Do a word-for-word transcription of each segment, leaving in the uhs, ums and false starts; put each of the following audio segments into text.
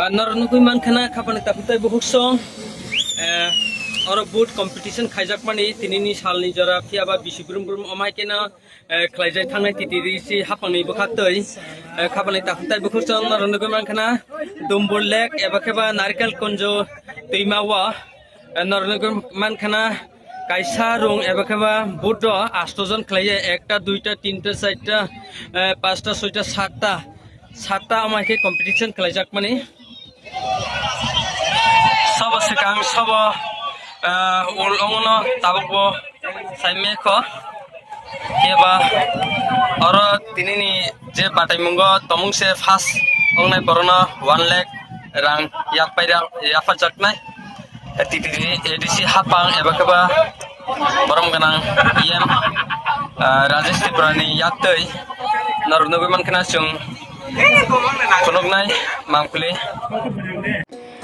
Norok nugwi mankha na khapani takhuk tei bukhuk song, eh, oro vote competition khaijakmani tinini salni jora, phiyaba bisi brum brum omai keno, eh, khlaijak thangnai T T D C hapangni bwkhaktwi, eh, khapani takhuk tei bukhuk song norok nugwi mankha na Dumbur Lake eba kheba Narikal Kunjo twima o, eh, norok nugwi mankha na kaisa rung eba kheba vote rok asto jon khlaiya, ekta, duita, tinta, charta, eh, pasta, soita, satta, satta amai khe competition khlaijakmani. Sabo swkang, sabo, eh, ul ongno tabukbo saimekho. Keba oro tinini je bataimungo tomung se first ongnai borokno one lakh rang yaphaira, yaphajaknai. T T D C A D C hapang eba kheba borom gwnang E M, ah, Rajesh Tripura ni yaktwi norok nugwi mankha na chwng phunuknai mangpili.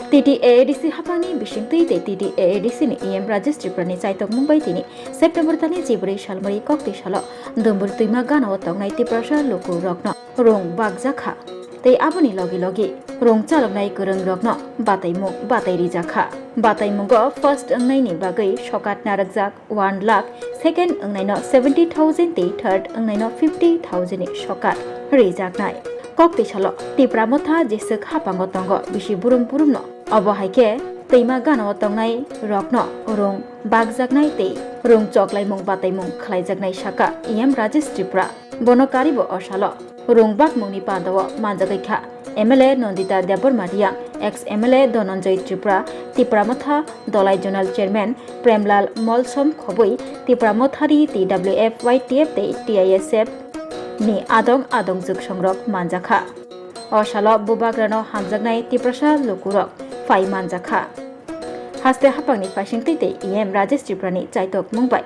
T T A A D C hapangni bisingtwi tei T T A A D C ni E M Rajesh Tripura ni chaitok mungbai tini September talni jibrwi salmari koktwi salo Dumbur twima gana o tongnai Tiprasa luku rokno rung bakjakha tei aboni logi logi rung chaloknai kwrwng rokno bataimung batai rijakha. Bataimungo first wngnaini bagwi sokat narwkjak one lakh, second wngnaino seventy thousand tei third wngnaino fifty thousand ni sokat rijaknai. Koktwi salo Tipra Motha jeswk hapango tongo bisi burum burumno. Obo hai khe twima gana o tongnai rokno rung bakjaknai tei rung choklaimung bataimung khlaijaknai saka E M Rajesh Tripura. Bono karibo o salo rung bakmungni panda o manjagwi kha M L A Nandita Debbarma Reang, ex M L A Dhananjay Tripura, Tipra Motha Dolai Zonal Chairman Premlal Molsom Khobui, Tipra Mothari T W F Y T F tei T I S F ni adong adong jwksongrok manjakha. O salo bubagrano hamjaknai Tiprasa lukurok phai manjakha. Haste hapangni phaisingtwi tei E M Rajesh Tripurani chaitok mungbai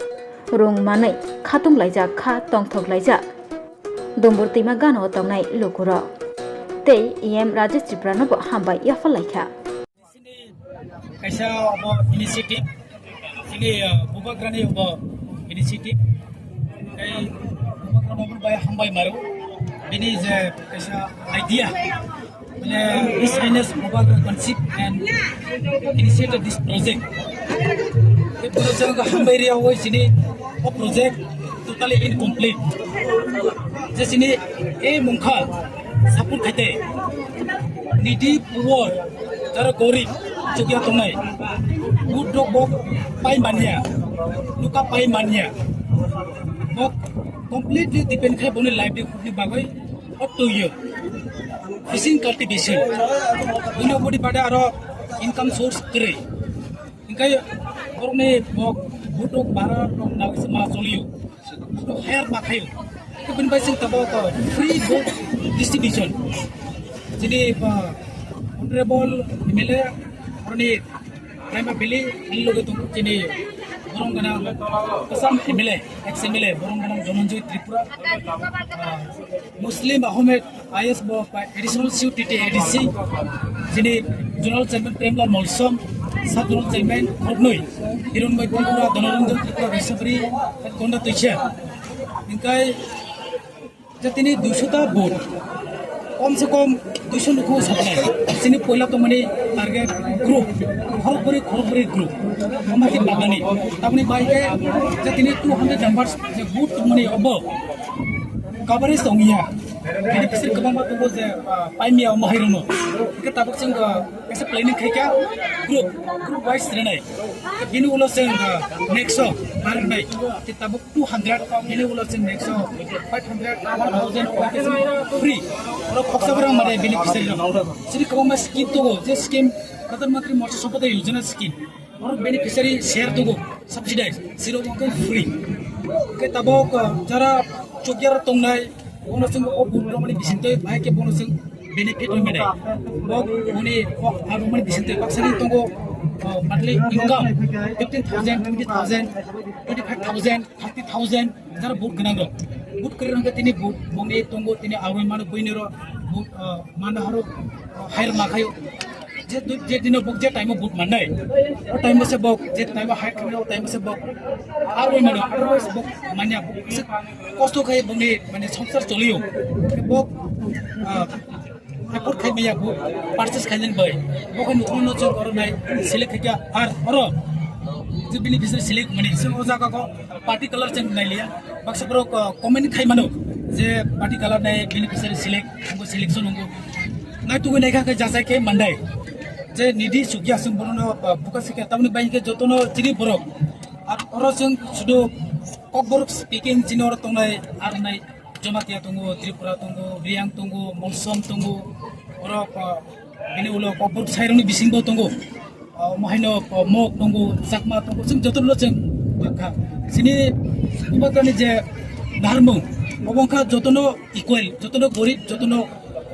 rung manwi khatung laijak kha tongthok laijak Dumbur twima gana o tongnai lukurok tei E M Rajesh Tripuranobo hambai yaphar laikha. Kaisa obo initiative, chini, uh, bubagrani obo initiative. Tei bubagrano obo bai hambai maro. Bini je kaisa idea, mane His Highness Bubagra conceived and initiated this project. Tei project hambai ria oi chini o project totally incomplete. Je chini e mungkha support khaite needy poor, jara gorib, chukya tongnai, vote rok bo pai manya, nuka pai manya, bo completely depend khai boni livelihood ni bagwi o tuyo, fishing cultivation, boni bodi bade aro income source kwrwi. Hingkai borokni bo vote rok bara rok nagwi se ma choliyo. Hire ma khayo. Khe bini bai chwng tabuk free vote distribution. Chini, uh, honorable M L A, oroni Raima Valley ni loge tongo chini borom gana Assam M L A, ex M L A, borom gana Dhananjay Tripura, uh, Muslim Ahmed I A S bo bai additional C U T T A D C, chini General Chairman Premlal Molsom, Sub General Chairman Khoroknwi, Hironmoi Tripura, Dhananjay Tripura, Rishabri, Konda Tuisa. Hingkai je tini duiso ta vote, kom se kom duiso nukhu sabnai. Chini poila tongmani target group, khorokbri, khorokbri group. Amati bagani, tabuni bai ke je tini two hundred numbers je vote tongmani obo. Coverage tongya. Beneficiary kwbangma tongo je, ah, paimya omo hairokno. Hingke tabuk chwng, ah, kaisa planning khaikha group, group wise rinai. Bini ulo chwng, ah, next o barnai. Te tabuk two hundred, bini ulo chwng next o five hundred, one thousand, free. Oro khoksa borok mare beneficiary rok. Chini kwbangma scheme tongo, je scheme Pradhan Mantri Matsya Sampada Yojana scheme. Oro beneficiary share tongo, subsidize, siro wngkhe free. Hingke tabok, uh, jara chokya tongnai, bono chwng o vote romani bisingtwi bahai khe bono chwng benefit rw mwnai. Bo boni o abo mani bisingtwi baksani tongo, uh, monthly income fifteen thousand, twenty thousand, twenty five thousand, thirty thousand, jara vote gwnang rok. Vote kwrwi rok khe tini vote bongni tongo, tini arwi mano buini rok vote, uh, mano harok, uh, hire ma khayo. Je, je dino bok je time o vote mannai, o time o se bok je time o hai khamnai, o time o se bok arwi mano, otherwise bok manya, bok se kosto khai bokni mane songsar choliyo. Bok, ah, Report khai maya bo purchase khainani bai. Bo khai nukung no chwng oro nai select khaikha ar oro je beneficiary select mani chwng o jaga ko party color chwng nai liya. Baksa borok, uh, comment khai mano je party color nai beneficiary select, ungo selection ungo. Nai tugui nai kha khe jachai khe mandai. Je nidi sugya chwng bono no, uh, buka sikya tamni bai khe joto no chini borok. Ar oro chwng sudu kokborok speaking chini oro tongnai ar nai Jamatia tongo, Tripura tongo, Riang tongo, Molsom tongo, oro, uh, bini ulo kokborok sairokni bisingo tongo. Uh, omo haino, uh, Mok tongo, Chakma tongo, chwng joto no chwng bakha. Chini Bubagrani je dharmung, obo wngkha jotono equal, jotono gorib, jotono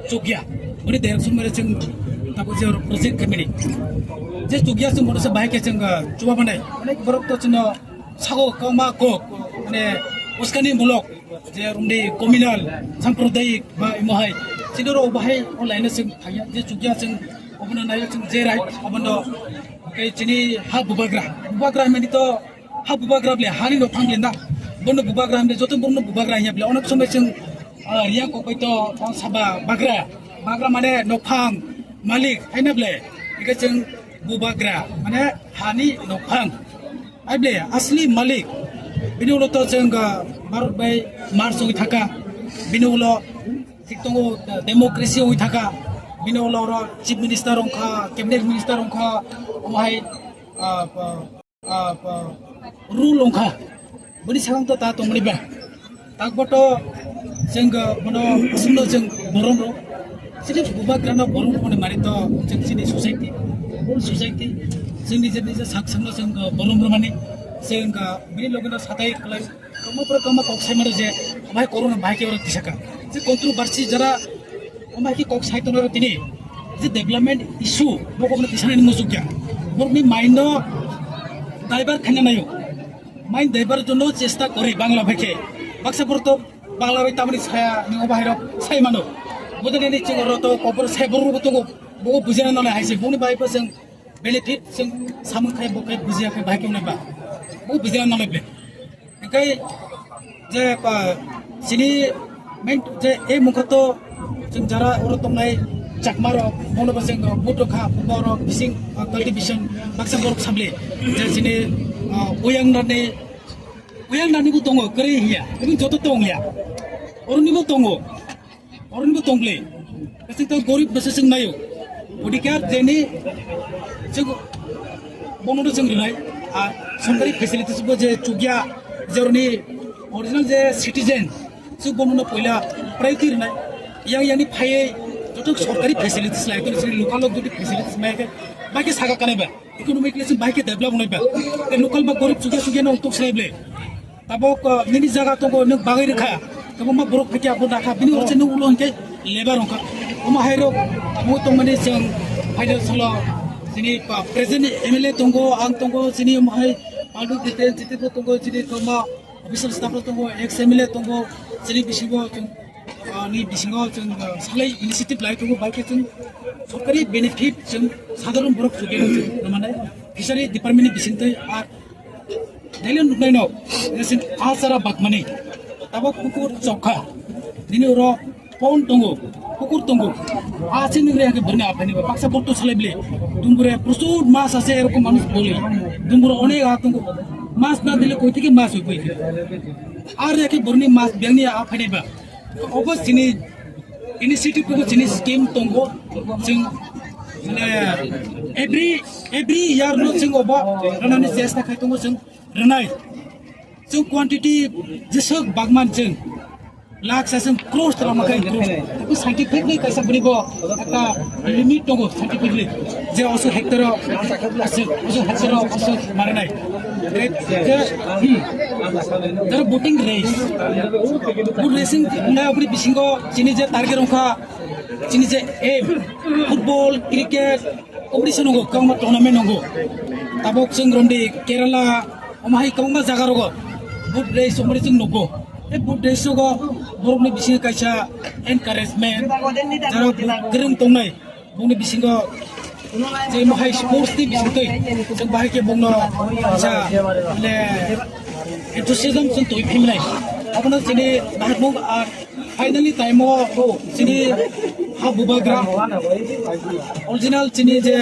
chukya. Boni direction mare chwng tabo je oro project khaimani. Je chukya chwng bono se bahai khe chwng, uh, chuba manai. Onek borok to chwngno sago koma kok, mane uskani mulok. Je romni communal, sampradayik ba imo hai. Chini rok bahai o line o chwng thangya, je chukya chwng obono naio chwng je right, obono khe chini ha bubagra. Bubagra hwnmani to ha bubagra ble, hani rok thang ble na. Bono bubagra hwnmani joto bono bubagra hwnya ble. Onek somoi chwng, ah, Riang kok bai to, to saba bagra. Bagra mane nokphang malik haina ble. Ike chwng bubagra mane hani nokphang. Aible asli malik. Bini ulo to chwng, ah, Bharat bai Mars oi thaka. Bini ulo thik tongo, ah, democracy oi thaka. Bini ulo oro chief minister ongkha, cabinet minister ongkha, omo hai, ah, ah, ah, ah, rule ongkha. Bini sakang to ta tongmani ba. Takboto chwng bono aswkno chwng borom rok. Sini bubagrano borom rok mani mari to chwng chini society, whole society. Chwng nijor nijor sak sakno chwng borom rok mani. Chwng bini logino satai kwlai kama pura kama kok sai mano je bahai corona bahai khe oro tisaka. Je controversy jara Omo hai khe kok sai tongo tini je development issue, bo kokno tisanani muchuk ya. Borokni mind no divert khaina naio. Mind divert jono chesta kori Bangla bai khe. Baksa borok to Bangla bai tamani saya, ni obo hai rok sai mano. Bodoni ni chingoro to kobor sai borok bo tongo. Bo bujina nanai hai se. Boni bai bo chwng benefit chwng samung khai bo khai bujiya khai bahai khe ba. Bo bujina nanai ble. Hingke je, ah, chini main je ei mungkha to chwng jara oro tongnai Chakma rok, bono bo chwng, ah, vote rokha, borok bising, ah, cultivation baksa borok sabli. Je chini, ah, Uyang Nani, Uyang Nani bo tongo, kwrwi hiya, ebong joto tong ya. Oroni bo tongo. Oroni bo tong ble. Bwswk to gorib bwswk chwng naio. Bodikar jeni chwng bono no chwng rinai. A sorkari facilities bo je chukya, joroni original je citizen, chwng bono no poila priority rinai. Yang yani phaiye joto sorkari facilities lai to chini local lok jodi facilities mai khe, bai khe saka kanai ba. Economically chwng bahai khe develop wngnai ba. Tei local ba gorib chukya chukya no tok sai ble. Tabok, uh, nini jaga tongo nwng bagwi rwkha. Tabok ma borok phaikhe abo dakha. Bini ulo se nwng ulo hinkhe labour wngkha. Omo hai rok abo tongmani chwng phaida salo chini pa present M L A tongo, ang tongo, chini omo hai Paldu Diten, Chitipur tongo, chini tongma official staff rok tongo, ex M L A tongo, chini bisingo chwng ah, ni bisingo chwng, ah, salai initiative lai tongo, bai khe chwng sorkari benefit chwng sadharon borok chukya chwng mane fishery department ni bisingtwi ar daily nuknai no, je chwng a chara bakmani tabok pukur chokha nini oro pond tongo, pukur tongo, a chini re ke bani aphani ba baksa borok to salai bile dumbure prochur mas ase erokom manush bole dumbure onek a tongo mas na dile koi theke mas hoi koi ar ya ke borni mas bengni aphani ba Obo chini initiative tongo, chini scheme tongo. Chwng, mane, every, every year no chwng obo rwnani chesta khai tongo chwng rwnai. Chwng quantity jeswk bagman chwng lakh sa chwng crores tala ma khai crores. Tabu scientifically kaisa bini bo ekta limit tongo scientifically. Je oso hectare o, oso, oso hectare o oso marinai. Je, hmm. Jara boating race. Boat racing na abri bisingo chini je target rongkha, chini je aim, football, cricket, competition nungo, kangma tournament nungo. Tabok chwng romdi Kerala, omo hai kwbangma jaga rogo boat race omori chwng nugo. Tei boat race rogo borokni bisingo kaisa encouragement, jara boat kwrwng tongnai, bongni bisingo je mohai sports ni bisingtwi chwng bahai khe bongno kaisa, mane, enthusiasm chwng twi phimnai. Abono chini bahai bung, ah, finally time o chini Ha bubagra. Original chini je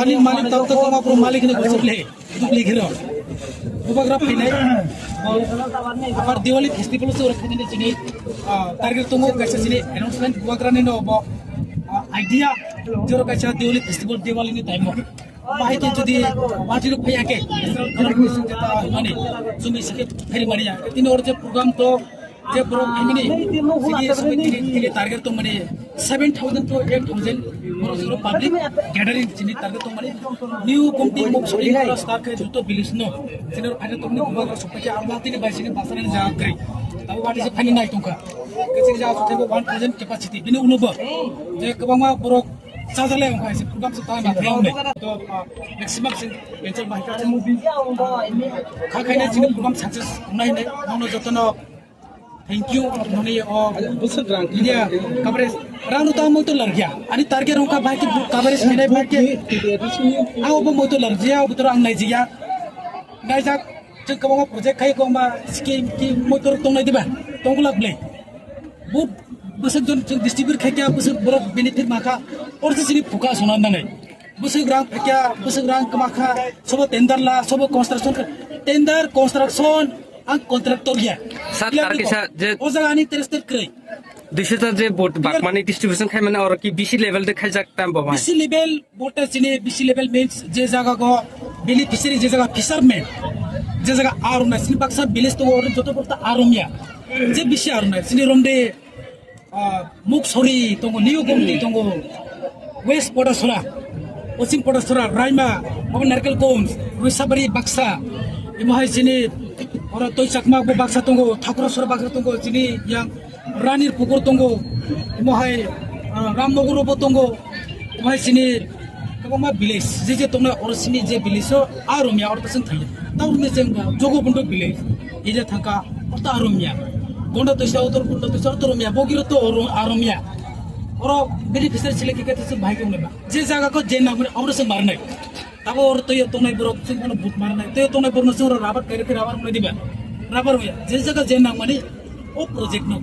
ani malik tak tak ma pro malik ni gosip le. Dupli khero. Bubagra phainai. Apar Diwali festival se oro khainai chini, ah, target tongo kaisa chini announcement bubagra ni no bo, ah, idea joro kaisa Diwali festival Diwali ni time o. Bahai khe jodi party rok phaiya khe, mane, chumi sikhe phai mani ya. Tini or je program to, je program phai mani, sini, sini, tini, tini target to mane seven thousand to eight thousand borok jora public gathering chini target to mane. New committee mok sori start khe joto village no. Sini target to mane bubagra sokha khe ang tini bai sini basana ni jaga khe. Tabo wadi se phai nai tongkha. Khe sini jaga khe one thousand capacity. Bini uno bo je kwbangma borok Sajale wngkha, ese program se tang na thang ne. To, ah, maximum se pencil bahai ka. Kha khaina chini program success nai nai. Nono jotono thank you. Noni o busuk rang. Iya, coverage. Rang no tamo to largia. Ani target wngkha bahai ki coverage nai bahai ki. Ang obo mo to largia, obo to ang nai jiya. Nai jak. Chwng kwbangma project khai kwbangma scheme ki motor tongnai diba? Tongglak ble. Bo bwswk jon chwng distribute khai kya bwswk borok benefit ma kha. Or se sini focus hwnna nangnai. Bwswk rang phai kya, bwswk rang kwma kha. Sobo tender la, sobo construction kha. Tender, construction, ang contractor ya. Sir, clear tar ko? Kisa je o jaga ani interested kwrwi. Duiso ta je vote bakmani distribution khai mane oro ki B C level de khaijak tam bo mai. B C level Bota chini B C level means je jaga go beneficiary, je jaga fisherman, je jaga arumnai, chini baksa village tongo, oro joto bota arumya. Je B C arumnai, chini romde, ah, Muksori tongo, New Gomti tongo, West Potasora, Poschim Potasora, Raima, obo Narkel Gons, Roisabari baksa, imo hai chini, oro Toi Chakma bo baksa tongo, Thakurasora baksa tongo, chini yang Ranir Pukur tongo, omo hai, ah, Ramnagar bo tongo, omo hai chini kwbangma village, je je tongnai oro chini je village o, ah, romya oro chwng thangya. Tamo ni chwng Jogobondhu village, ija thangka, oro ta romya. Gonda toisa, utor Gonda toisa, oro romya, bogiro to oro, ah, romya. Oro beneficiary select khe khe bahai khe wngnai ba. Je jaga ko je nangmani oro chwng marnai. Tabo oro twiyo tongnai borok chwng bono but marnai. Twiyo tongnai borokno chwng oro rabar kairwi khe rabar wngnai diba? Rabar wngya. Je jaga je nangmani o project no.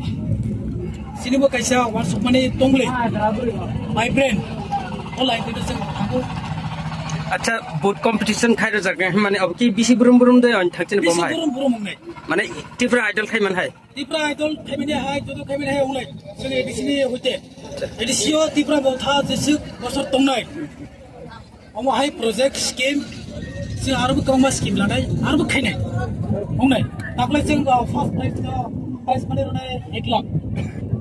Sini bo kaisa uansukmani tongle. Vibrant. O line twi chwng thango. Acha, vote competition khai rwjak nai hwnmani abo ki bisi brum brum de on thakchini. Bisi bom hai. Brum brum wngnai. Mane Tripura Idol khai man hai. Tipra Idol khaimani hai, joto khaimani hai wngnai. Chwng A D C ni hoite. A D C o Tipra Motha jeswk bosor tongnai. Omo hai project scheme, chwng aro bo kwbangma scheme lanai, aro bo khainai. Wngnai. Taklai chwng, uh, first prize no, prize money rwnai ek lakh.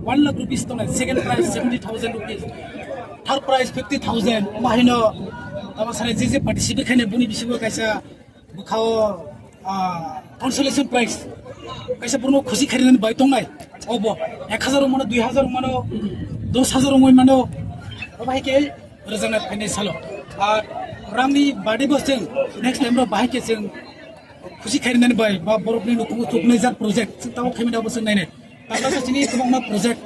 One lakh rupees tongnai. Second prize seventy thousand rupees. Third prize fifty thousand. Omo hai no, tamo sari je je participate khainai boni bisingo kaisa Bwkhao, ah, consolation prize. Kaisa borokno khusi khairoknani bai tongnai. Obo ek hazar wng mano, dui hazar wng mano, dos hazar wngwi mano. Obo hai khe rwjaknai phainai salo. Ar rangni bade bo chwng next time rok bahai khe chwng khusi khairoknani bai ba borokni nukhungo chuknai jak project chwng tabuk khaimani abo chwng nainai. Tabla chini kwbangma project,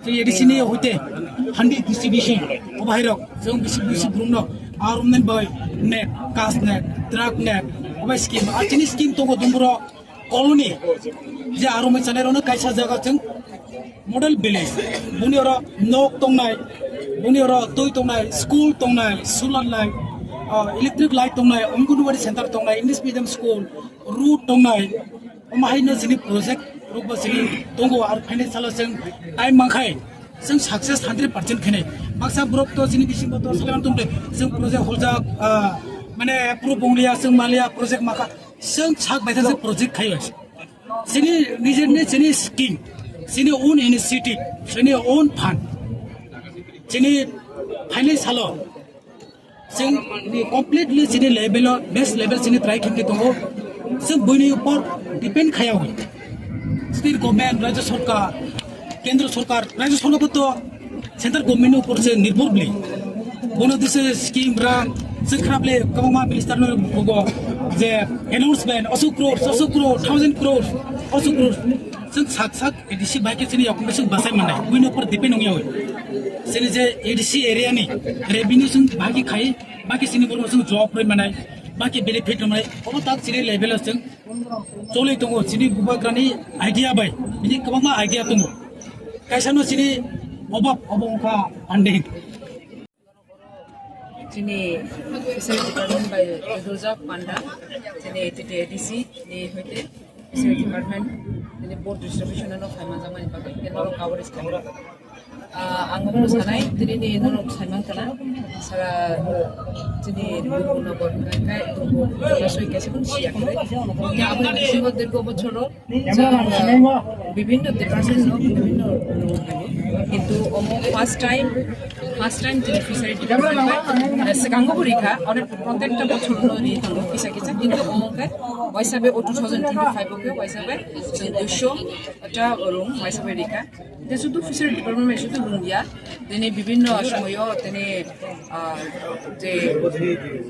chini A D C ni hoite handi distribution, obo hai rok, chwng bisi bisi borokno, arumnai bai, net, cash net, truck net, obo scheme, a chini scheme tongo Dumburo colony, je arumai chanai rokno kaisa jaga chwng model village, boni oro nok tongnai, boni oro twi tongnai, school tongnai, solar light, ah, electric light tongnai, Anganwadi center tongnai, English medium school, road tongnai, Omo hai no chini project rok bo chini tongo, ar phainai salo chwng time mankhai chwng success hundred percent khainai. Baksa borok to chini bisingo to sale tongde chwng project holjak, ah, mane approve wngliya, chwng maliya project makha, chwng sak bai thang project khai bai. Chini nijer ni chini scheme, chini own initiative, chini own fund, chini phainai salo Chwng completely chini level o, base level chini try khe tongo. Chwng buini upor depend khaya wi. State government, Rajya Sarkar, Kendra Sarkar, Rajya Sarkar bo to central government ni upor se nirbhor bli. Bono dise scheme rang, chwng khrap le kwbangma minister no bugo je announcement, asuk crore, asuk crore, thousand crore, asuk crore. Chwng sak sak A D C bai khe chini yakung chwng bachai mannai, buini upor depend wngya wi. Chini je A D C area ni revenue chwng bhagi khai, baki chini borok chwng job rwi mannai, baki benefit rwi mannai, obo tak chini level o chwng choli tongo, chini bubagrani idea bai, bini kwbangma idea tongo. Kaisa no chini Obak obo wngkha anding. Chini Fishery Department bai rwjak panda, chini T T A D C ni hoite Fishery Department chini board distribution no phaimanjakmani bagwi norok coverage khaimani. Ah, ang omo sanai, tini ni norok saimang kana, sara chini Dubur nogor hwnka khe Dubur Dubur soi kaisa phano siya khe. Ya, abo ni bisingo dirgo bochoro, chwng, ah, bibhinno department no bibhinno role rwo. Kintu omo first time, first time chini fishery department bai, ah, swkango bo rikha, onek protekta bochor no ri tongo kisa kisa, kintu omo khe waisa be o two thousand twenty-five o khe waisa be chwng duiso ta rung waisa be rikha. Tei sudu fishery department bai sudu rungya, tini bibhinno somoyo tini, ah, je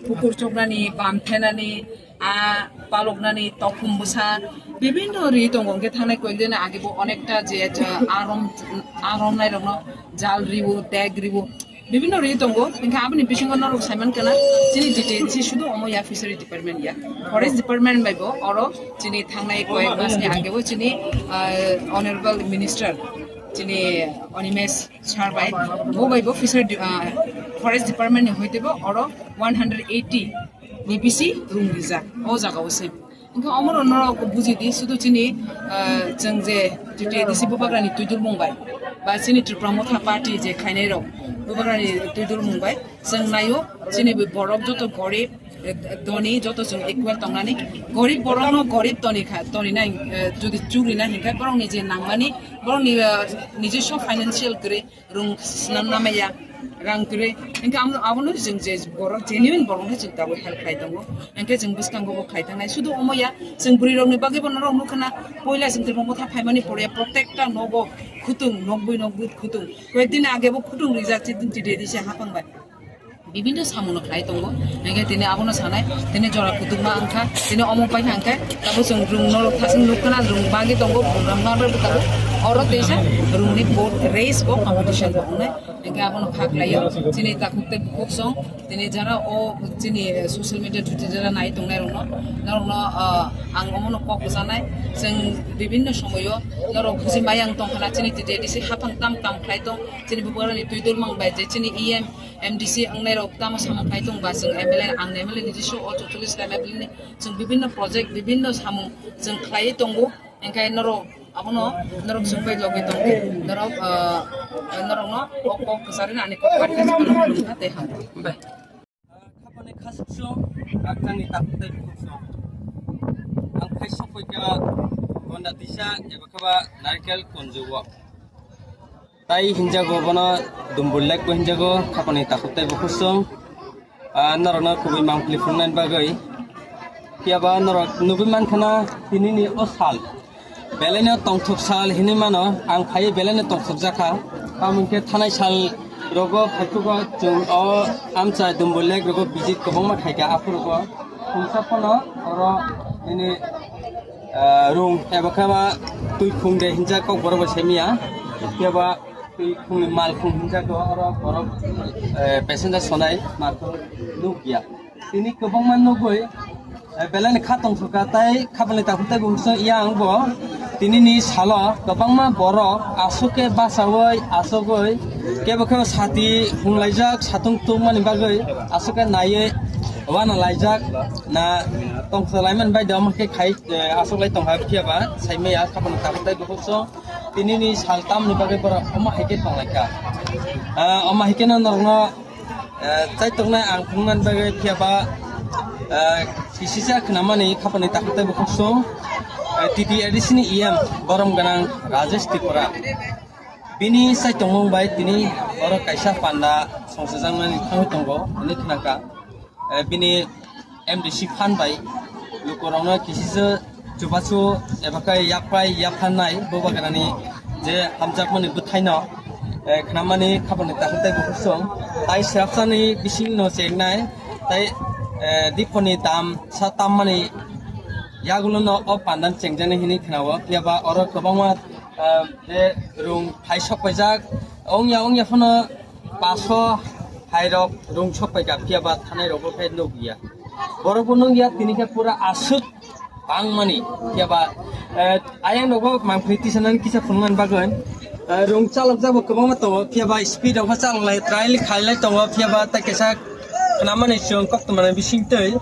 pukur choknani, bam phenani, a paloknani, tokhum bwsa, bibhinno ri tongo. Hwnkhe thangnai koyekdini age bo onekta je, je arom, arom nairokno jal riwo, dek riwo, bibhinno ri tongo. Hwnkhe aboni bisingo norok saiman kana chini detail si sudu omo ya fishery department ya, forest department bai bo oro chini thangnai koyek masni age bo chini, ah, honorable minister chini Animesh sir bai, bo bai bo fishery de-, ah, forest department ni hoite bo oro one hundred eighty ni bisi rung rijak o jaga o se. Hwnkhe omo rok norok buji di, sudu chini, ah, chwng je T T A D C bubagra ni twi dulmung bai ba chini Tripura Motha Party je khainai rok bubagra ni twi dulmung bai chwng naio, chini borok joto gorib, eh, doni joto chwng equal tongnani, gorib borok no gorib toni kha, toni nai, eh, jodi churi na hinkhe borok ni je nangmani, borok ni, eh, nijoswo financial kwrwi rung swnam namaya, rang kwrwi. Hwnkhe amo, abono chwng je borok genuine borok no chwng tabuk help khlai tongo. Hwnkhe chwng bwskango bo khlai tangnai. Sudu omo ya, chwng bwrwi rok ni bagwi bo norok nukha na, poila chwng Tripura Motha phaimani pore ya, protekta nogo khutung, nokbwi nokbwi khutung. Koyek din age bo khutung rijak, chidin chidi risa hapang bai. Bibhinno samung no khlai tongo. Hwnkhe tini abono sanai, tini jora kutungma wngkha, tini omo paikha hwnkhe, tabuk chwng rung norok thasing nukha na, rung bagwi tongo, program ma bai tabuk. Oro teisa rung ni boat race bo competition bo wngnai. Hwnkhe abono kha khlaio, chini takhuk tei bukhuk song, tini jara o chini social media through jara nai tongnai rokno, norokno, ah, ang omono kok bwchanai, chwng bibhinno somoyo norok buji mayang tongkha na, chini T T A D C haphang tam kam khlai tong, chini bubagrani twi dulmang bai je chini E M, M D C wngnai rok tamo samung khlai tong ba chwng M L A, ang M L A ni jisung o chorchollis M L A ni chwng bibhinno project, bibhinno samung chwng khlaiwi tongo. Hwnkhe norok abono norok chwngbai logi tongdi. Norok, ah, norokno kok, kok kwcharwi ani kok kari khe khulumkha tei hamkha. Khapani khasukso, kaktangni takhuk tei bukhukso. Ang khai sokphaikha Gonda tisa eba khaba Narikel konjo o. Tai hinjago bono Dumbur Lake bo hinjago, khapani takhuk tei bukhukso. Ah, norokno kubui mangpili phunuknani bagwi. Phiya ba norok nugwi mankha na tinini o sal. Belai no tongthok sal hinwi mano, ang phaiwi belai no tongthok jakha. Tamo hwnkhe thanai sal rogo phaithugo chwng o amchai Dumbur Lake rogo visit kwbangma khaikha aphuru go. Khungsa phano oro nini, ah, rung eba khe ma twi khung de hinjak kok borok bai saimanya. Phiya ba twi khungni mal khung hinjak oro borok, eh, passenger sonai mal khung nukya. Tini kwbangma nugwi, eh, belai ni kha tongthok kha tei khapani takhuk tei bukhukso yang bo tinini salo kwbangma borok aswk khe bachaui aswgwi kebo kebo sati hunglaijak satung tungmani bagwi aswk khe naiwi uanalaijak na tongthok laimani bai de omo khe khai, eh, aswk lai tongkha phiya ba saimaya khapani takhuk tei bukhukso. Tinini sal tamni bagwi borok omo hai khe tonglaikha. Ah, omo hai kheno norokno, ah, chaituknai ang phunuknani bagwi phiya ba, ah, kisisa khnamani khapani takhuk tei bukhuk song, ah, T T A D C ni E M borom gwnang Rajesh Tripura. Bini chaitokmung bai tini borok kaisa panda songchajaknani thangwi tongo hinwi khnakha. Eh, bini M D C phan bai lukurokno kisisa chubachu eba khe yaphai yapharnai bubagrani je hamjakmani bwthaino, eh, khnamani khapani takhuk tei bukhuk song tai swrapsani bisingno chengnai tai, eh, diphoni dam sa tammani yagulono o pandan chengjaknai hinwi khnao. Phiya ba oro kwbangma, eh, je rung phai sok paijak ongya ongya phano paso hai rok rung sok pai kha, phiya ba thanai rok bo khe nukya. Borok bo nukya tini khe pura aswk bangmani, phiya ba, eh, ayang nogo mangpili tisanani kisa phunuknani bagwi Ah, rung chalokjak bo kwbangma tongo, phiya ba speed rok pha chaloklai, trial khailai tongo, phiya ba tei kaisa khnamani chwng koktwmani bisingtwi,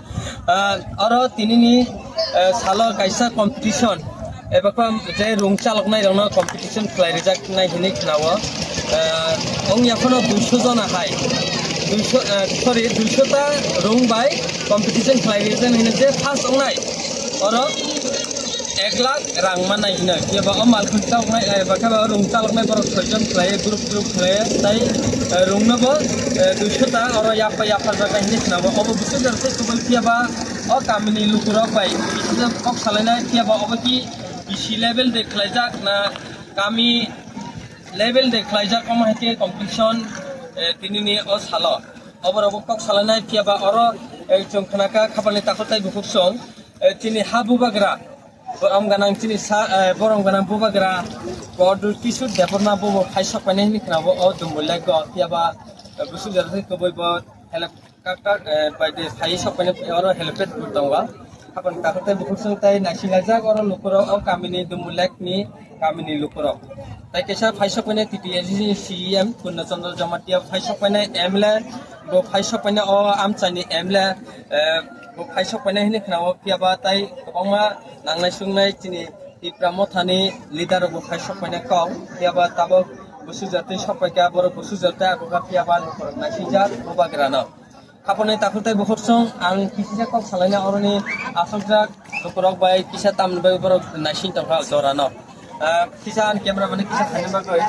ah, oro tinini, ah, salo kaisa competition, eba khe je rung chaloknai rokno competition khlai rijak nai hinwi khnao. Ah, wngya phano duiso jona hai, duiso, ah, sorry, duiso ta rung bai competition khlai rijak nai hinwi je first wngnai oro ek lakh rang mannai hino, phiya ba o malkhung chaloknai, eh, ba khe ba o rung chaloknai borok soi jon khlai, group group khlai, tai, eh, rung no bo, eh, duiso ta oro yapha yapha jaga hinwi khna bo. Obo bwswk jar tei kubui phiya ba o kamini lukurok bai bisi kok salainai, phiya ba obo ki bisi level de khlaijak na kami level de khlaijak, omo hai khe competition, eh, tinini o salo. Obo rok bo kok salainai, phiya ba oro, eh, chwng khna kha khapangni takhuk tei bukhuk song, eh, chini ha bubagra. Borom ganang chini sa, eh, borom ganang bubagra Kodur Kishore Debbarma bobo phai sok painai hinwi khna bo o Dumbo Lake o, phiya ba, eh, bwswk jora tei kubui bo helicopter, eh, bai de phai sok painai oro helipad bo tongo. Habang takhuk tei bukhuk song tei naising laijak oro lukurok o kamini Dumbo Lake ni kamini lukurok. Tai kaisa phai sok painai T T A A D C ni C E M Purna Chandra Jamatia phai sok painai M L A bo phai sok painai o amchaini M L A, eh, bo phai sok painai hinwi khna o, phiya ba tai kwbangma nangnai sungnai chini Tipra Mothani leader rok bo phai sok painai kok, phiya ba tabok bwswk jatwi sok pai kha, borok bwswk jatwi ako kha, phiya ba lukurok naisijak bubagra no. Khapangni takhuk tei bukhuk song ang kisa kok salaina oroni asokjak lukurok bai kisa tamni bai borok naising tongkha jorano. Ah, kisa ani camera mani kisa khaina bagwi.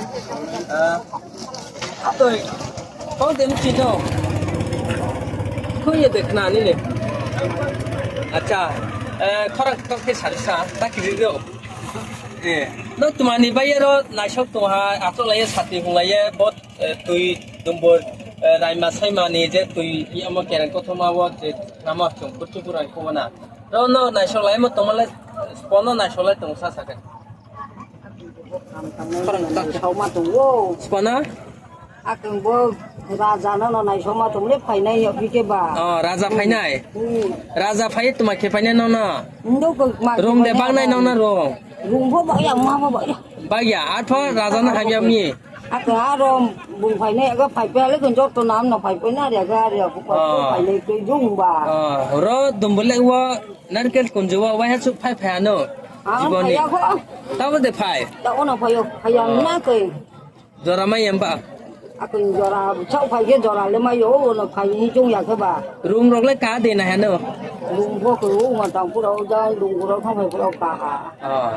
Ah, atoi, kok de mchi no? Koi ye dekhna ani le. Acha, eh, khorang kok ke sari sa, ta kiri do. Eh, no tumani bai ro naisok tongha, ato lai sati hung lai bot. Eh, twi Dumbo, eh, raima saimani je twi i omo kereng kothoma o je nama chwng kuchu kurai khobana. Ro no naisok lai mo tongmale, spono naisok lai tong sa sakhe. Khorang tak. Naisokma tongo. Spono? Akung bo raja no no naisokma tongmale phainai yo bike ba. Oh, raja phainai? Hmm. Raja phai tuma khe phainai no no? Ndo ko ma. Rung de khe bangnai phainai no no rung? Rung bo ba ya ma bo ba ya. Bagya, atho raja no hamya mi. Aka aro bung phainai aga phaipai ale kun jotto nam no phaipai na ri aga ri aku pa. Oh. Phainai twi jung ba. Oh, ro Dumbo Lake o narkel kunju o waiha chuk phai phai ano. Ah, jiboni. Phai ako. Tabo de phai. Ta ono phaio, phai ang na koi. Jora mai em ba. Aku jora chau phai ge jora le mai o, ono phai ni jung ya ke ba. Rung rok le ka de na hano. Rung bo ko o ma tang pura o ja rung ro thang phai pura ka ha. Oh.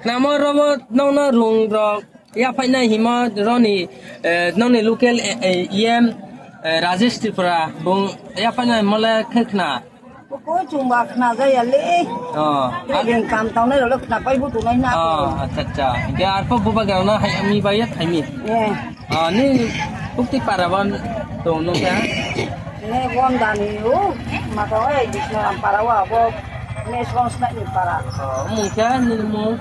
Namo robo nongno rung rok ya phaina himo roni, eh, nongni local, eh, eh, E M, eh, Rajesh Tripura bung ya phaina mole khe khna. Ko chungba khna jaya le. Oh. Reng kam tongnai rok khna pai bu tunai na. Oh, acha, acha. Ge arpo bubagra no hai mi bai ya thaimi. Eh. Ah, ni bukti para ban tong no kya? Ne bon dani o, ma to e Bisnu Ram para wa bo ne song sna ni para. Oh, mung kya ni mung?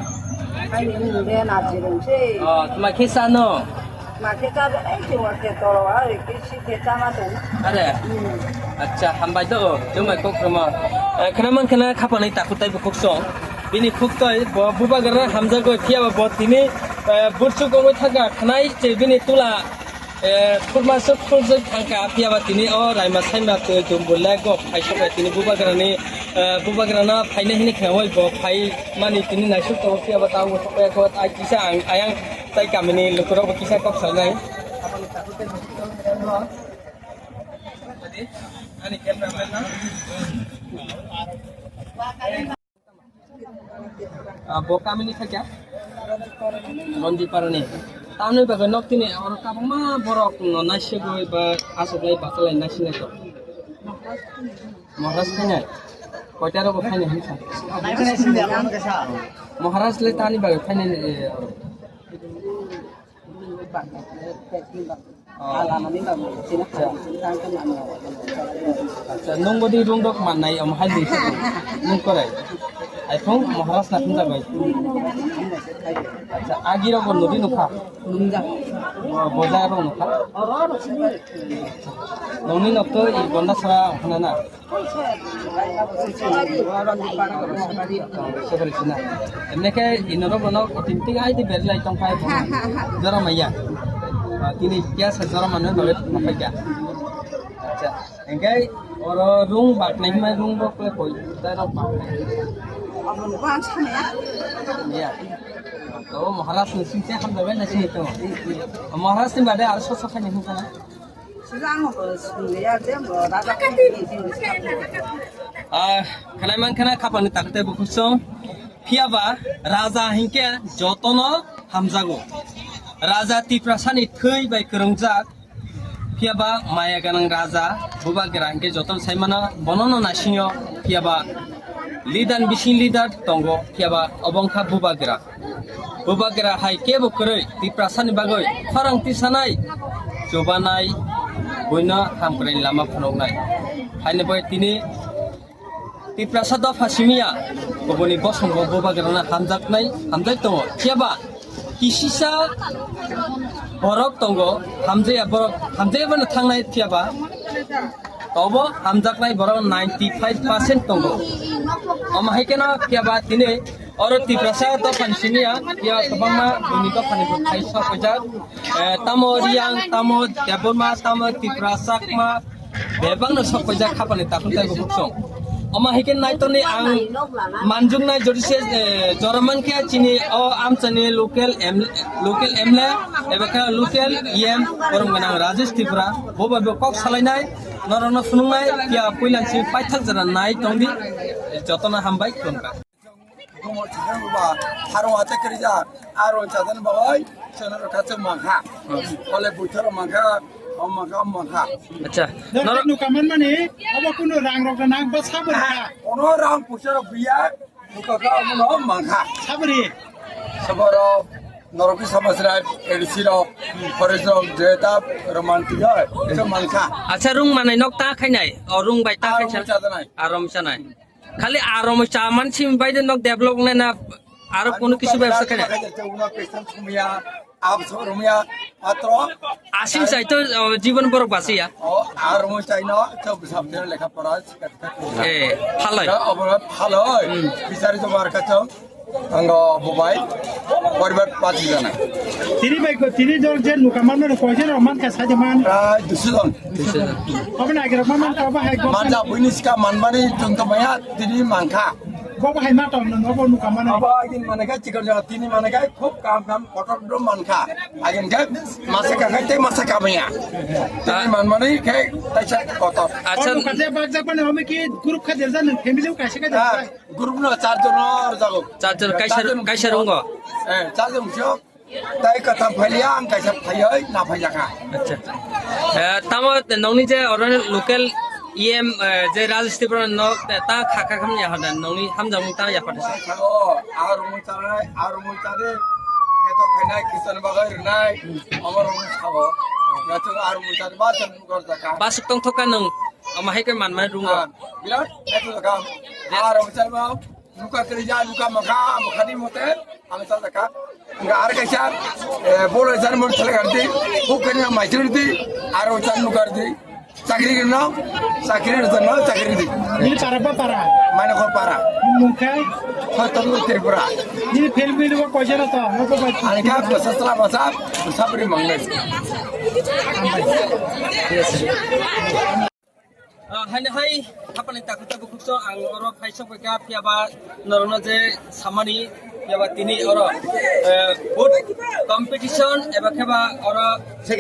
Ai ni mung de na ji rong se. Oh, tuma kisa no? Ma kisa de ai ti wa ke to wa e ki si ke ta ma to. Are. Hmm. Acha, hambai do. Tumai kok roma. Eh, khna man khna khapani takhuk tai bukhuk song. Bini khuk tai bo bubagra hamjak go phiya ba bo tini, eh, burchuk ongoi thaka khnai che bini tula. Eh, khurma sok khurjak thangka, phiya ba tini o raima saima twi Dumbo Lake o phai sok bai tini bubagrani, eh, bubagrana phaina hini khna oi bo phai mani tini naisuk tongo, phiya ba tabuk sok bai kho ai kisa ang ayang tai kamini lukurok bo kisa kok salnai. Ani cameraman na. Ah, bo kamini khaikya? Bondi parani. Tamni bagwi nok tini oro kabangma borok no naisegwi ba asoklai basalai naisinai to. Maharaj khainai. Koita rogo khainai hinsa. Maharaj le tani bagwi khainai, eh, oro. Acha, nung bodi rung rok mannai, omo hai di sa nung korai. Aipung Maharaj na thumjak bai. Acha, agi rok bo nudi nukha. Nungjak. O, bojai rok nukha. Noni nok to i Gondasara khana na. Sekali sina. Emne ke inorok bono otintik ai di berlai tongkhai. Jora maya. Ah, tini kya sa jora mano nole nokha kya. Acha. Engkai oro rung baknai hwnmai rung bo kle koi, tai rok baknai. Aboni bo ang sanaya. Ya. To Maharaj ni singse hamjabai na sini to. Maharaj ni bade aro sok sok khaini hwnkhana. Sila ang bo sunliya je bo raja kani. Ah, khanai man khana khapani takte bo khusong. Phiyaba raja hinkhe jotono hamjago. Raja Tiprasani thwi bai kwrwngjak. Phiyaba maya ganang raja, bubagra hinkhe jotono saimano, bonono naisingyo, phiyaba leader bising leader tongo, phiyaba obo wngkha bubagra. Bubagra hai kebo kwrwi, Tiprasani bagwi khorang tisanai, chubanai, buino hamkraini lama phunuknai. Haino bai tini Tiprasa dopha simiya, kubuni bosongo bubagrano hamjaknai, hamjak tongo. Phiyaba kisisa borok tongo, hamjaya borok, hamjaya bono thangnai phiyaba. Tobo hamjaknai borok ninety five percent tongo. Omo hai kheno phiyaba tini oro Tiprasa dophani simiya, phiyaba kwbangma buini dophani bo khai sok rijak. Eh, tamo Riyang, tamo Debbarma, tamo Tiprasa Chakma, bebakno sok paijak khapani takhuk taibo buksong. Omo hai khe naitorni ang manjuknai jodi se, eh, jora mankhe chini o amchaini local M-, local M L A eba khe local E M borok gwnang Rajesh Tripura. Bo bai bo kok salainai, norokno phunuknai, phiya puilan si paithak jora nai tongdi, jotono hambai khulumkha. Gumor chajang ba, haro ate kerja, aro chajang ba oi, chana ro kacha mangha. Ole butharo mangha, o mangha, o mangha. Acha. Norok nuka man mani, abo kuno rang rok nang ba sabri ka. Ono rang pucha rok biya, nuka ka ono mangha. Sabri. Sabaro, norok ki samaj rai, L C rok, forest rok, jeta romantic oi, so mangha. Acha, rung manai nok ta khainai, o rung bai ta khainai. Arom chanai. Khali arom chaman sim bai de nok develop nai na aro kono kisu bebsa khainai. Uno pesan sumya, ab so rumya, atro. Asim sai to, o, jibon borok basiya. O, arom sai no, to bisap de lekha pora. Eh, phaloi. Ya, obora phaloi. Hmm. Bisari to mar kacho. Ango bubai. Poribar pati jana. Tini bai ko, tini dor je nuka man no ko je ro man ka sa je man. Prai dusu jon. Obo na agero man man ka ba hai go. Manja buini sika manmani jungto maya tini mangkha. Bo bahai ma tong no bo nuka mano. Abo agin mane kai chikon jaga tini mane kai khub kam kam kotor dum mankha. Agin kai masa ka kai te masa ka maya. Tini man mane kai taisa kotor. Acha. Nuka je bag jak mane homi ki group kha jer jan family ka se ka jer. Group no char jon or jago. Char jon kaisa, kaisa rungo. Eh, char jon sio. Tai katham phailiya, ang kaisa phaioi, na phaijakha. Acha. Eh, tamo nongni je oro local E M, eh, je Rajesh Tripura no, eh, ta kha kha kham ya hoda, nongni hamjak mung ta ya hoda. Sao, aru mung chare, aru mung chare, keto khainai, kisan bagai rinai, amar mung sao. Natung aru mung chare, ba chan mung gor jakha. Basuk tong thoka nung, ama hai ke man man rungo. Ah, birat, keto jakha. Aru mung chare ba, Luka kerja, luka maka, maka di mote, ang sa saka. Enggak ada kaisa, eh, bolo jar mon sele ganti, bukan yang major di, aro jar luka di. Chakri kena, chakri kena, chakri di. Ini para apa para? Mana kau para? Mungkin. Hotel Tripura. Ini film ini apa kau jalan tau? Apa baik? Angka besar setelah masa, besar beri mangai. Ah, haino hai, hapani takhuk tabuk khukso ang oro phai sok bai kha, phiya ba norokno je samani, phiya ba tini oro, eh, vote competition eba khe ba oro je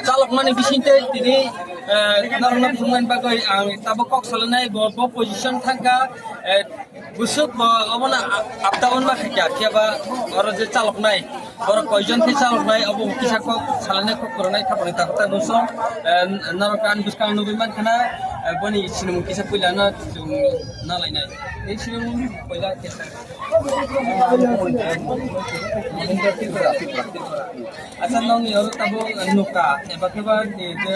chalokmani bisingtwi tini, eh, norokno phunuknani bagwi ang tabuk kok salanai bo, bo position thangkha, eh, Busuk bo obono a-, up down ma khaikha, phiya ba oro je chaloknai, borok koijon khe chaloknai, obo kisa kok salainai kok kwrwngnai khapani takhuk tabuk song, eh, norok ani bwskang nugwi mankha na, eh, boni sinimung kisa puilano chwng nalainai. Ei sinimung puila khe. Acha nongni oro tabuk nukha, eba khe ba ni je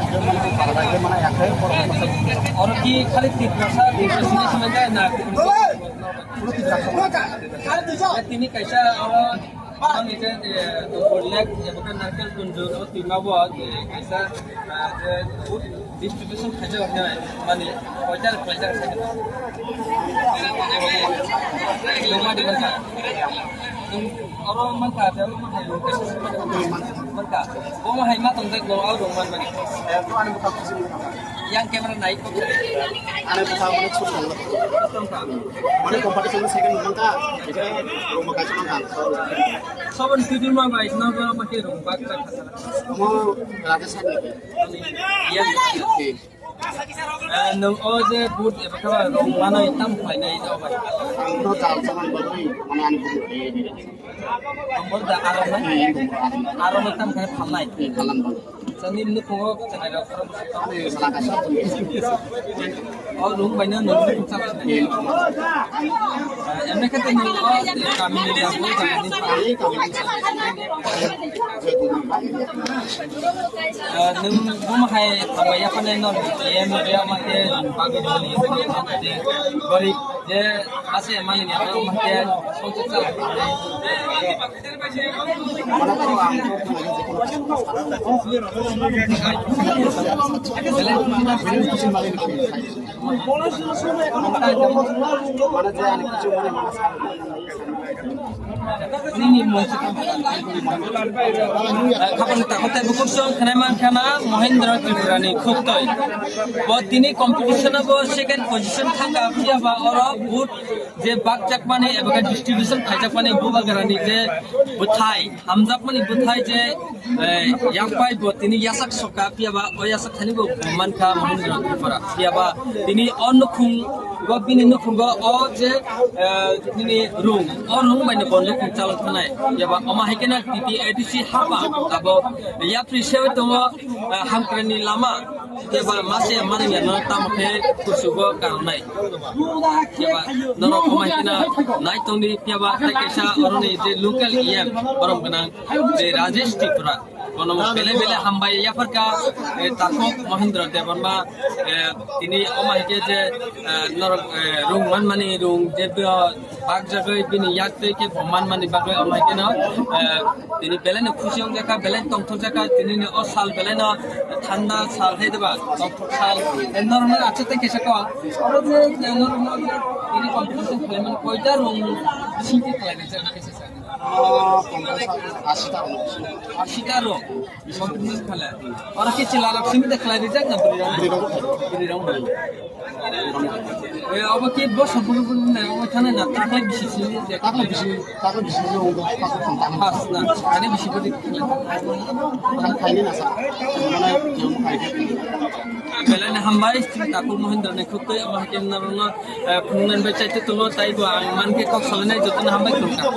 Oro ki khali Tiprasa, Tiprasa sini sebenarnya na. Tini kaisa oro ang ite, eh, Dongpor Lake, ebo khe Narkel Kunjur, o twima bo, eh, kaisa, ah, je food distribution khaijak hwnwi mani poitar khlaijak sai. Oro mankha, oro mankha, mankha. Bo ma hai ma tongjak bo, abo rung man mani. Yang camera nai kok. Ani bwsa mane chhut tong. Tong kha. Mane competition second man kha. Ite rung ma kaisa man kha. Sobon tidur ma bai no ba ma ke rung bak ta. Mo Rajesh sir ni. Yang. Eh, nwng o je vote eba khe ba rung manwi tam khlainai rw bai? Ang no chal chal bagwi mane ani vote khlaiwi di. Ang bo da aro na? Hmm, aro na tam khe phalnai? Hmm, phalnai. Sa nini nukhungo chwrai rok khorang bwswk tong? Ani sala kaisa. O rung bai no nwng nukhung chal khlainai? Hmm. Eh, emne khe tei nwng o kamini ya bo jagani. Ani kamini. Ah, nwng buma hai tongbai yaphane no, em, em, ma khe bagwi rwmani, gorib je mase mani ya, ma khe songchar chala. Mane je ani kichu mane mane. Nini mungsa. Khapang takhuk tei bukhuk song khnai man khana Mohindra Tripura ni khuk toi. Bo tini competition o bo second position thangka phiya ba oro vote je bakjakmani eba khe distribution khaijakmani Bubagra ni je bwthai, hamjakmani bwthai je, eh, yakpai bo tini yasak soka phiya ba o yasak thani bo mankha Mohindra Tripura. Phiya ba tini o nukhung go bini nukhung go o je, eh, nini rung, o rung bai no bo nukhung chalok thanai. Phiya ba omo hai khe no T T A D C haba abo yapri sewi tongo, eh, hamkrai ni lama. Phiya ba mase mani ya no tamo khe kuchugo karnai. Phiya ba norok omo hai khe no nai tongdi phiya ba tei kaisa oroni je local E M borom gwnang je Rajesh Tripura. Bono bele bele hambai yapharkha, eh, takhuk Mohindra Debbarma, eh, tini omo hai khe je, eh, norok, eh, rung manmani rung je bo bakjagwi bini yak twi khe bo manmani bagwi omo hai kheno, eh, tini belai no khusi wngjakha, belai tongthokjakha, tini ni o sal belai no thanda sal hai diba, tongthok sal. Eh, norok no acha tei kisa kok, oro je, eh, norok no je tini competition khlaimani koita rung bising khe khlai rijak khe se sa. Ashita rung. Ashita rung. Oro khe chwla rok simi de khlai rijak na bwrwi rok? Bwrwi rok. Bwrwi rok. Eh, obo khe bo sabung bung na obo thana na taklai bisi simi de. Taklai bisi, taklai bisi ni obo taklai thang thang. Pas na, ani bisi bwrwi. Thang thang ni na sa. Mana jeng khai. Belai ni hambai, takhuk Mohindra ni khuk tei omo hai khe narwkno, eh, phunuknani bai chaitwi tongo, tei bo ang mankhe kok salainai jotono hambai khulumkha.